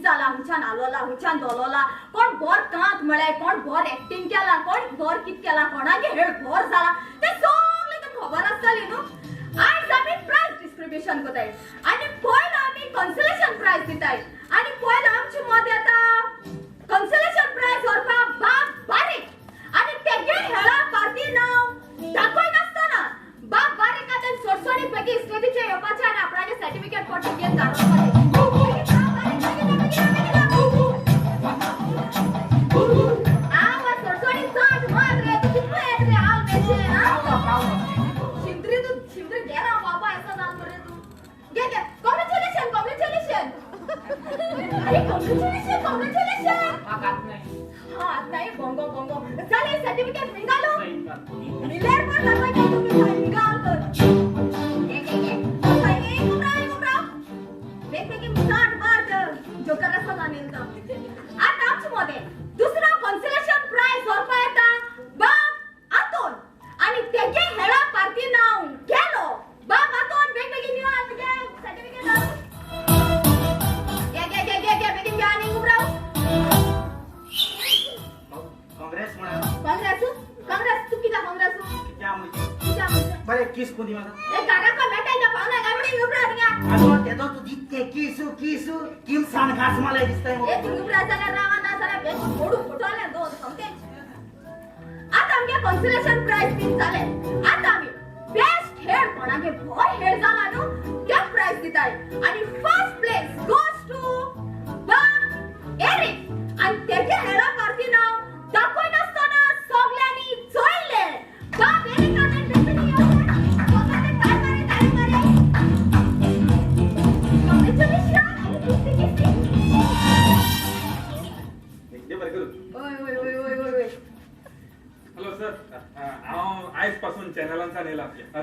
जाला, हुंच्यान आलोला, हुंच्यान दोलोला, कोण बोर कांत म्हळ्यार, कोण बोर एक्टिंग केला, कोण बोर कित केला, कोणागे हेळ बोर जाला, ते सगळें तुमकां खबर आसतली न्हू. आयज आमी प्रायज डिस्ट्रिब्युशन करताय आनी पयलो आमी कन्सलेशन प्रायज दिताय आनी पयलो आमचे मद येता कन्सलेशन प्रायज व्हरपाक बाब बारीक आनी तेगे हेळा पार्टी नांव दाखय नासतना बाब बारीक आतां सोडसोडीत बेगीन स्टेजीचेर येवपाचें आनी आपणाचें सर्टिफिकेट पडटा घेवन दाखोवपाचें.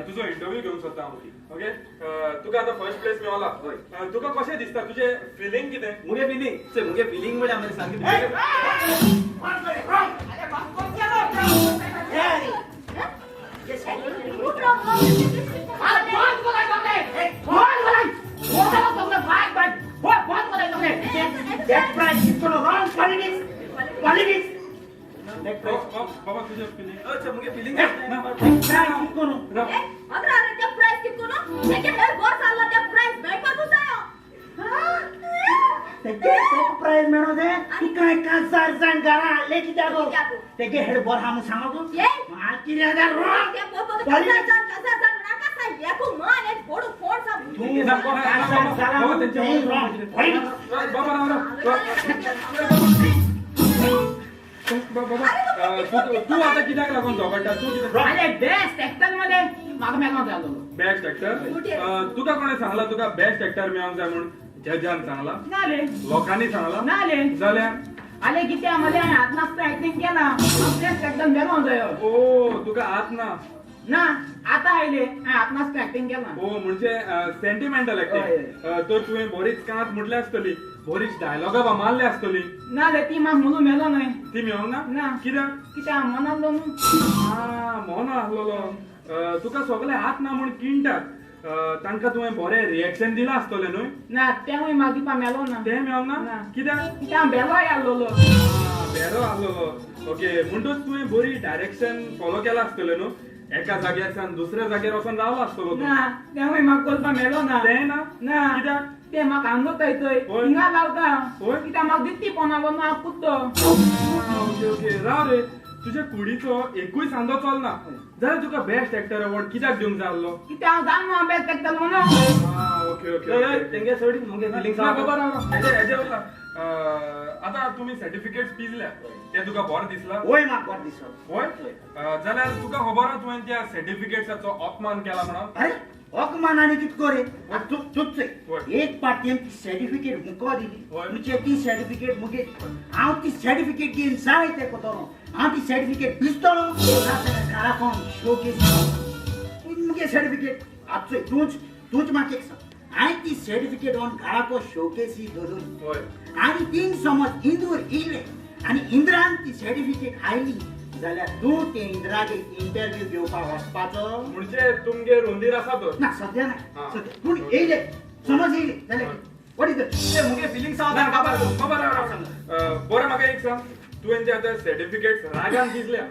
तुजो इंटरव्यू घेवंक सोदता हांव. ओके, तुका आतां फर्स्ट प्लेस मेवला, तुका कशें दिसता, तुजें फिलींग कितें? मुगे फिलींग चोय, मुगे फिलींग म्हळ्यार मरे सारकें बाबा तुजें फिलींग. अच्छा, मुगे फिलींग प्रायज मेळो ते तुका 1000 जाण घरा हाडले कित्याक? तेगे हेड बोर हा म्हूण सांगो तूं आतां कित्याक लागून झगडटा? तूं कितें बेस्ट एक्टर मध्ये म्हाका मेळोंक जाय आसलो. बेस्ट एक्टर तुका कोणें सांगला तुका बेस्ट एक्टर मेळोंक जाय म्हूण? जजान सांगला ना रे, लोकांनी सांगला ना रे, जाल्यार आले कित्या मध्ये हांवें हात नासता एक्टिंग केला, बेस्ट एक्टर मेळोंक जाय. ओ तुका हात ना? ना, आतां आयले हांवें हात नासता एक्टिंग केला. ओ म्हणजे सेंटिमेंटल एक्टिंग. तर तुवें बरीच कांत म्हटल्या आसतली, बरीच डायलॉगा मारले आसतली. ना रे, ती म्हाका म्हणून मेलो न्हय. ती मेळोंक ना? ना. कित्याक? कित्याक हांव मोनो आसलो न्हू. आं, मोनो आसलेलो. तुका सगळे हात ना म्हूण किणटात, तांकां तुवें बरें रिएक्शन दिलां आसतलें न्हय? ना, तेंवूय म्हाका दिवपा मेलो ना. तें मेळोंक ना? कित्याक? कित्याक हांव बेलो आसलेलो. बेरो आसलेलो. ओके, म्हणटच तुवें बरी डायरेक्शन फॉलो केलां आसतलें न्हू? एका जाग्यार सावन दुसऱ्या जाग्यार वचून रावला आसतलो तूं. ना, तेंवूय म्हाका करपा मेलो ना. तें ना? ना. कित्याक? ते म्हाका आंगोताय थंय हिंगा लावता. कित्याक म्हाका दित्ती पोनालो ना कुत्तो. ओके ओके, राव रे, तुज्या कुडीचो एकूय सांदो चलना जाल्यार तुका बेस्ट एक्टर अवॉर्ड कित्याक दिवंक जाय आसलो? कित्याक हांव जाणा बेस्ट एक्टर म्हणून. ओके ओके, तेंगे सोड मुगे फिलींग ना बाबा, राव राव, हेजे उरला. आतां तुमी सर्टिफिकेट पिजल्या ते तुका बरें दिसला? वय, म्हाका बरें दिसलो. वय, जाल्यार तुका खबर आहा तुवें त्या सर्टिफिकेट्साचो अपमान केला म्हणून? अरे अपमान आनी कितको रे, तूच एक पार्टीन ती सर्टिफिकेट मुको दिली, म्हणजे ती सर्टिफिकेट मुगे, हांव ती सर्टिफिकेट घेवन जाय तें कोतलो, हांव ती सर्टिफिकेट पिजतलो घरा कोण शोकेस मुगे सर्टिफिकेट. आतां तूंच तूंच म्हाका एक सांग, हांवें ती सर्टिफिकेट ऑन घराको शोकेसी धरून आनी तीन समज इंदूर इले आनी इंद्रान ती सर्टिफिकेट आयली जाल्यार तूं ते इंद्रागे इंटरव्यू घेवपाक वचपाचो? म्हणजे तुमगेर हुंदीर आसा तर? ना, सद्या ना, सद्या. पूण येयले समज येयले जाल्यार What is ते मुगे फिलिंग सांग बाबा बाबा बरें म्हाका एक सांग, तुवें जे आतां सर्टिफिकेट रागान दिसल्या,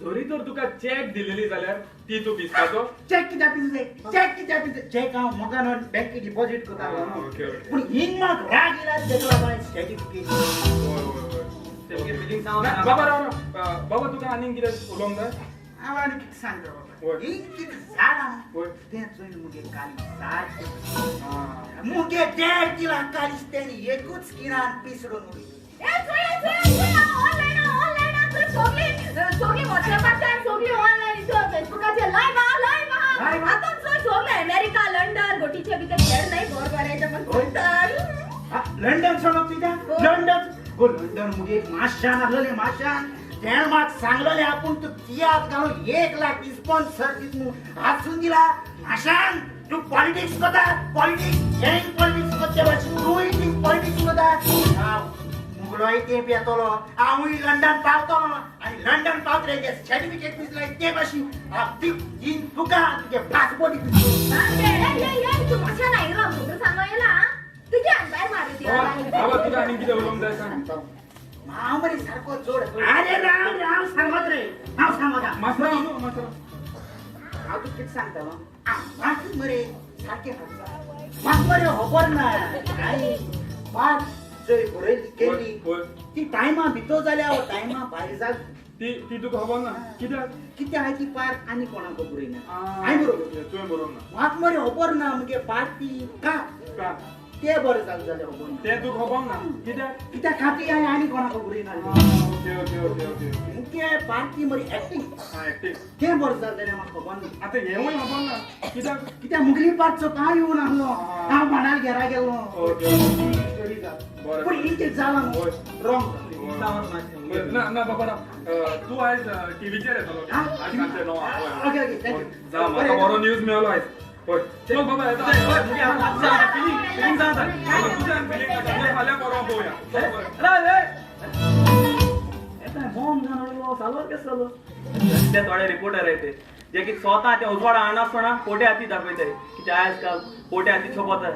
जरी तर तुका चॅक दिलेली जाल्यार ती तूं पिसपाचो? चॅक कित्याक पिसले? चॅक कित्याक पिसले? चॅक हांव मोगान बँके डिपॉझिट करता, पूण हिंग म्हाका राग येयला तेका लागून सर्टिफिकेट. फिलिंग सांग बाबा. राव बाबा, तुका आनीक कितें उलोवंक जाय? हांव आनी कितें सांगता बाबा, हिंग कितें जालां तें चोय मुगे काली सारकें मुगे 1.5 किला कालीस तेणी एकूच किरान पिसडून उडयली. सगळी व्हॉट्सएपाच्यान सगळी ऑनलायन फेसबुकाचेर लायव्ह आहा, लायव्ह आहा. आतां चोय सगळे अमेरिका, लंडन गोटीचे भितर खेळ नाही भर भरायचे पण लंडन सोडप कित्याक? लंडन गो लंडन मुगे माशान आसलेले, माशान तेणें म्हाका सांगलेलें आपूण तूं तियात्र घालून 1 लाख स्पॉन्सर दीत म्हूण. हासून दिला माशान, तूं पॉलिटिक्स करता, पॉलिटिक्स गँग पॉलिटिक्स करचे भाशेन तूंय थिंग पॉलिटिक्स करता. मुगलोय तें येतलो, हांवूय लंडन पावतलो आनी लंडन पावतले ते सर्टिफिकेट दिसले ते भाशेन तुका तुगे पासपोर्ट. तूं माशान आयलो खबर सांगो येयला तुज्या भायर मारली. बाबा तुका आनीक कितें उलोवंक जाय सांग. हांव मरे सारको जोड. आरे राव रे, हांव सांगत रे, हांव सांगता. हांव तुका कितें सांगतालो, म्हाका मरे सारकें म्हाका मरे खबर ना कांय पांच जंय बरयली केल्ली ती टायमा भितर जाल्या टायमा भायर जाल ती ती तुका खबर ना कित्याक? कित्याक हांवें ती पार्ट आनी कोणाक बरयना? हांवें बरोवंक तुवें बरोवंक ना. म्हाका मरे खबर ना मुगे पार्ट ती का ते बरें जालें जाल्यार खबर ना. तें तुका खबर ना कित्याक? कित्याक खातीर हांवें आनी कोणाक बरयना. ओके ओके ओके ओके मुगे पार्टी मरे एक्टींग एक्टींग तें बरें जालें जाल्यार म्हाका खबर ना. आतां हेंवूय खबर ना कित्याक? कित्याक मुगली पार्ट चोवपाक हांव येवन आसलो, हांव म्हणाल घरा गेल्लो. ओके पूण इतकें जालां रॉंग. ना ना बाबा राव, तूं आयज टिवीचेर येतलो. आयज सांजचे 9. Okay okay thank you. जावं, म्हाका बरो न्यूज मेळ्ळो आयज. हय चल बाबा येता. फिलिंग फिलिंग सांगता तुज्यान फिलिंग फाल्यां बरो पळोवया. बॉम्ब जाणवलो सालवार केस जालो. ते थोडे रिपोर्टर येते जे की स्वता ते उजवाडा हाडनासतना फोटे हाती दाखयताय की आयज काल फोटे हाती छपता.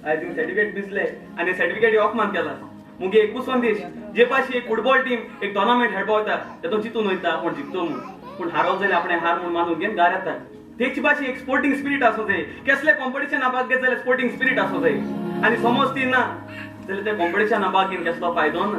आयज तुमी सर्टिफिकेट दिसले आनी सर्टिफिकेट अपमान केला. मुगे एकूच संदेश, जे पाशी एक फुटबॉल टीम एक टोर्नामेंट खेळपा वता तेतून चिंतून वयता कोण जिखतो म्हूण, पूण हारोप जाल्यार आपणें हार म्हूण मानून घेवन घार येता. तेच भाशेन एक स्पोर्टींग स्पिरीट आसूं जाय. कसले कॉम्पिटिशन भाग घेत जाल्यार स्पोर्टींग स्पिरीट आसूं जाय आनी समज ती ना जाल्यार ते कॉम्पिटिशना भाग घेवन कसलो फायदो ना.